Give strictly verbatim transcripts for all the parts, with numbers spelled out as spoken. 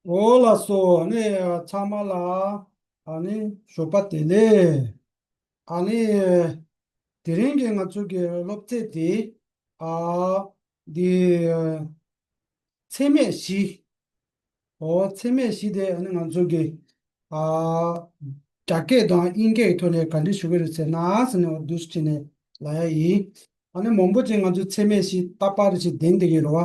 འོ་ལགས་སོ། ཨ་ནི་ཚང་མ་ལ་ཨ་ནི་ཞོགས་པ་བདེ་ལེགས། ཨ་ནི་དེ་རིང་གི་ང་ཚོ་གི་སློབ་ཚན་དེ་ཨ་འདི་ཚད་མེད་བཞི། འོ་ཚད་མེད་བཞི་དེ་ཨ་ནི་ང་ཚོ་གི་ཨ་རྒྱ་སྐད་དང་དབྱིན་སྐད་ཀྱི་ཐོག་ནས་ག་འདྲ་ཞུ་གི་རེད་ཟེར་ན་ཟེར་ནས་འོ་འདུག་སེ་བྱས་ནས་ལབ་ཡ་ཡིན། ཨ་ནི་མང་པོ་ཅིག་ང་ཚོ་ཚད་མེད་བཞི་རྟག་པར་ཞིག་ལྡན་བསྡད་ཀྱི་རེད་བ།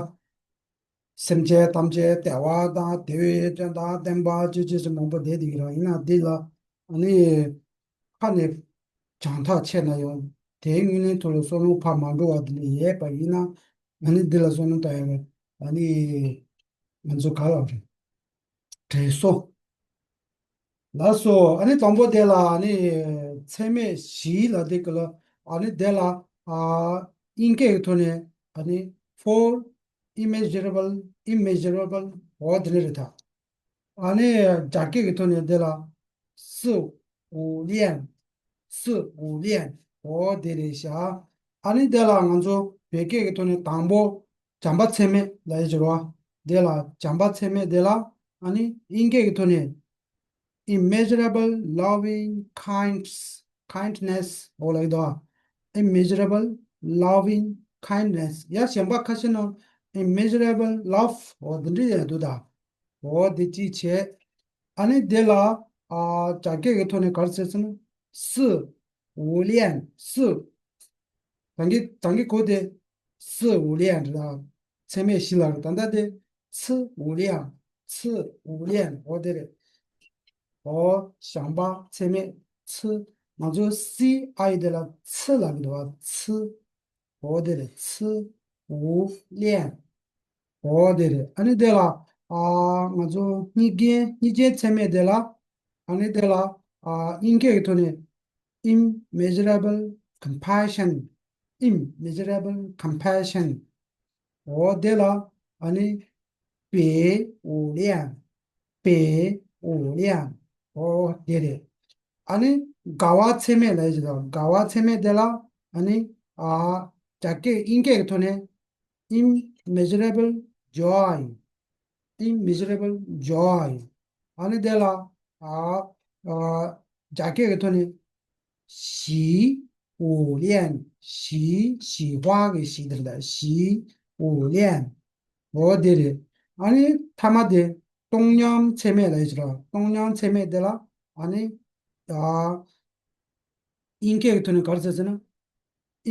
སེམས་ཅན་ཐམས་ཅད་བདེ་བ་དང་བདེ་བའི་དོན་དང་ལྡན་པ་ཅི་ཅི་ཞིག་མང་པོ་བསྡད་བསྡད་ཀྱི་རེད། ཡིན་ན་འདི་ལ་ཨ་ནི་ཁ་ནས་བྱང་ཐག་ཆོད་ན་ཡང་དེའི་དངོས་གནས་ཐོག་ལ་བསམ་བློ་ཕར་མ་འགྲོ་བ་དེ་འདྲ་ཡོད་པ་ཡིན་ན་ཨ་ནི་འདི་ལ་བསམ་བློ་བཏང་ཡ་ཨ་ནི་ང་ཚོ་ག་ལ་རེད། དྲན་གསོ། ལགས་སོ། ཨ་ནི་དང་པོ་དེ་ལ་ཨ་ནི་ཚད་མེད་བཞི་ལ་དེ་ག་ལ་ཨ་ནི་དེ་ལ་ཨ་དབྱིན་སྐད་ཀྱི་ཐོག་ནས་ཨ་ནི་four immeasurable immeasurable འོ་དེ་ནི་རེད་ད། ཨ་ནི་རྒྱ་སྐད་ཀྱི་ཐོག་ནས་དེ་ལ་四无量四无量འོ་དེ་རེད་ཤག་ཨ་ནི་དེ་ལ་ང་ཚོ་བོད་སྐད་ཀྱི་ཐོག་ནས་དང་པོ་བྱམས་པ་ཚད་མེད་ལབ་ཡ་ཅིག་རེད་བ། དེ་ལ་བྱམས་པ་ཚད་མེད་དེ་ལ་ཨ་ནི་དབྱིན་སྐད་ཀྱི་ཐོག་ནས་immeasurable loving kinds kindness འོ་ལབ་ཀྱི་འདུག་ཨ། immeasurable loving kindness ཡ་གཞན་པ་ཁ་ཤས་ནང་immeasurable love འོ་འདི་འདྲ་ཡ་འདུག་ད། འོ་འདི་གཅིག་བྱས། ཨ་ནི་དེ་ལ་ཨ་རྒྱ་སྐད་ཀྱི་ཐོག་ནས་ག་རེ་ཟེར་ཟེར་ན་四无量四 དང་གི་དང་གི་གོ་དེ་四无量 རེད་ད། ཚད་མེད་བཞི་ལ་རེད་ད་ལྟ་དེ་慈无量慈无量འོ་དེ་རེད། འོ་བྱམས་པ་ཚད་མེད་慈ང་ཚོ་སི་ཨའི་དེ་ལ་ཚི་ལབ་ཀྱི་འདུག་བ། ཚི་འོ་དེ་རེད། 慈无量འོ་དེ་རེད། ཨ་ནི་དེ་ལ་ཨ་ང་ཚོ་སྙིང་རྗེ་སྙིང་རྗེ་ཚད་མེད་དེ་ལ་ཨ་ནི་དེ་ལ་ཨ་དབྱིན་སྐད་ཀྱི་ཐོག་ནས་immeasurable compassion immeasurable compassion འོ་དེ་ལ་ཨ་ནི་悲无量悲无量འོ་དེ་རེད། ཨ་ནི་དགའ་བ་ཚད་མེད་ལབ་ཡ་ཅིག་དང་དགའ་བ་ཚད་མེད་དེ་ལ་ཨ་ནི་ཨ་རྒྱ་སྐད་དབྱིན་སྐད་ཀྱི་ཐོག་ནས་immeasurable joy immeasurable joy ཨ་ནི་དེ་ལ་ཨ་ཨ་རྒྱ་སྐད་ཀྱི་ཐོག་ནས་喜无量喜喜欢གི་喜དེ་རེད། 喜无量འོ་དེ་རེད། ཨ་ནི་ཐ་མ་དེ་བཏང་སྙོམས་ཚད་མེད་ལབ་ཡ་ཅིག་རེད། བཏང་སྙོམས་ཚད་མེད་དེ་ལ་ཨ་ནི་ཨ་དབྱིན་སྐད་ཀྱི་ཐོག་ནས་ག་རེ་ཟེར་ཟེར་ན།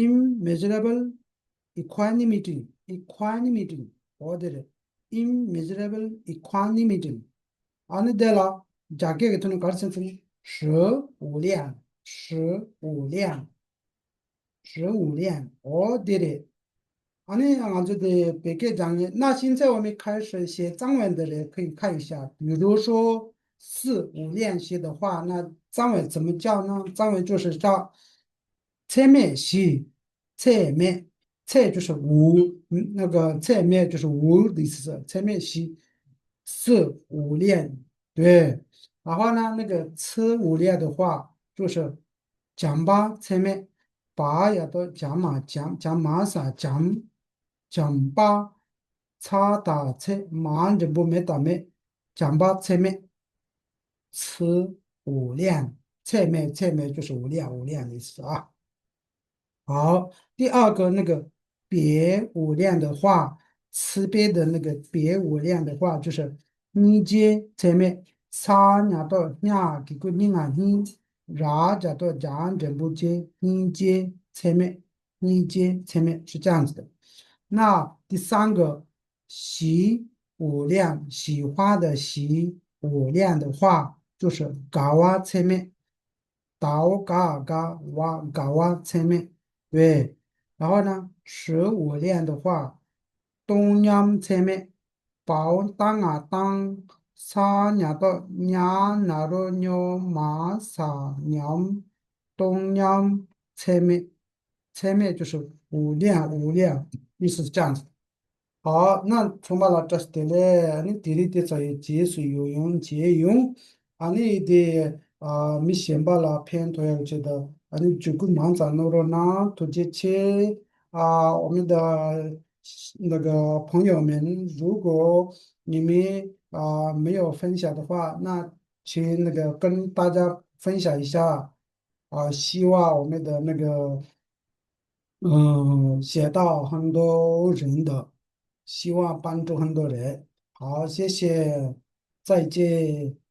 immeasurable equanimity equanimity འོ་དེ་རེད། immeasurable equanimity ཨ་ནི་དེ་ལ་རྒྱ་སྐད་ཀྱི་ཐོག་ནས་ག་རེ་ཟེར་ཟེར་ན། 舍无量舍无量舍无量འོ་དེ་རེད། ཨ་ནི་ང་ཚོ་དེ་བོད་སྐད་སྦྱང་ཡས་那现在我们开始学藏文的人可以看一下，比如说四无量心的话，那藏文怎么讲呢？藏文就是叫 ཚད་མེད་བཞི། ཚད་མེད། เมต 就是无，那个 ཚད་མེད 就是无的意思， ཚད་མེད་བཞི། 四无量，对。然后呢，那个慈无量的话，就是 བྱམས་པ་ཚད་མེད། བ་ཡ་ཏོ་བྱ་མ་བྱམས། བྱ་མ་ས་བྱམས། བྱམས་པ། ཚ་ད་ཚད། མ་འགྲེང་བུ་མེ་ད་མེད། བྱམས་པ་ཚད་མེད། 慈无量，ཚད་མེད། เมต 就是无量无量的意思啊。好，第二个那个悲无量的话，慈悲的那个悲无量的话，就是སྙིང་རྗེ་ཚད་མེད། ས་ཉ་ཏོ་ཉ་གི་གུ་སྙི་ང་སྙིང་། ར་ཇ་ཏོ་རྗ་འགྲེང་བུ་རྗེ། སྙིང་རྗེ་ཚད་མེད། སྙིང་རྗེ་ཚད་མེད། 是这样子的。那第三个 喜无量，喜欢的喜，无量的话，就是 དགའ་བ་ཚད་མེད། 倒 ག་དགའ་བ་དགའ་བ་ཚད་མེད། 对。然后呢，舍无量的话，བཏང་སྙོམས་ཚད་མེད། 饱 བཏང་ང་བཏང་། ས་ཉ་ཏོ་ཉ་ན་རོ་སྙོ་མ་ས་སྙོམས། བཏང་སྙོམས་ཚད་མེད། ཚད་མེད་就是无量无量，意思是这样子。好，那ཚང་མ་ལ་བཀྲ་ཤིས་བདེ་ལེགས། ཨ་ནི་དེ་རིང་དེ་ཙམ་ཡོད། རྗེས་སུ་ཡང་ཡང་མཇལ་ཡོང་། ཨ་ནི་དེ་ཨ་མི་གཞན་པ་ལ་ཕན་ཐོགས་ཡག་ཆེད་དུ་ཨ་ནི་བརྒྱུད་སྐུལ་མང་ཙམ་གནང་རོགས་གནང་། ཐུགས་རྗེ་ཆེ། ཨ་འོ་མི་ད་ 那个朋友们，如果你们啊、没有分享的话，那请那个跟大家分享一下啊、希望我们的那个嗯，写到很多人的，希望帮助很多人。好，谢谢，再见。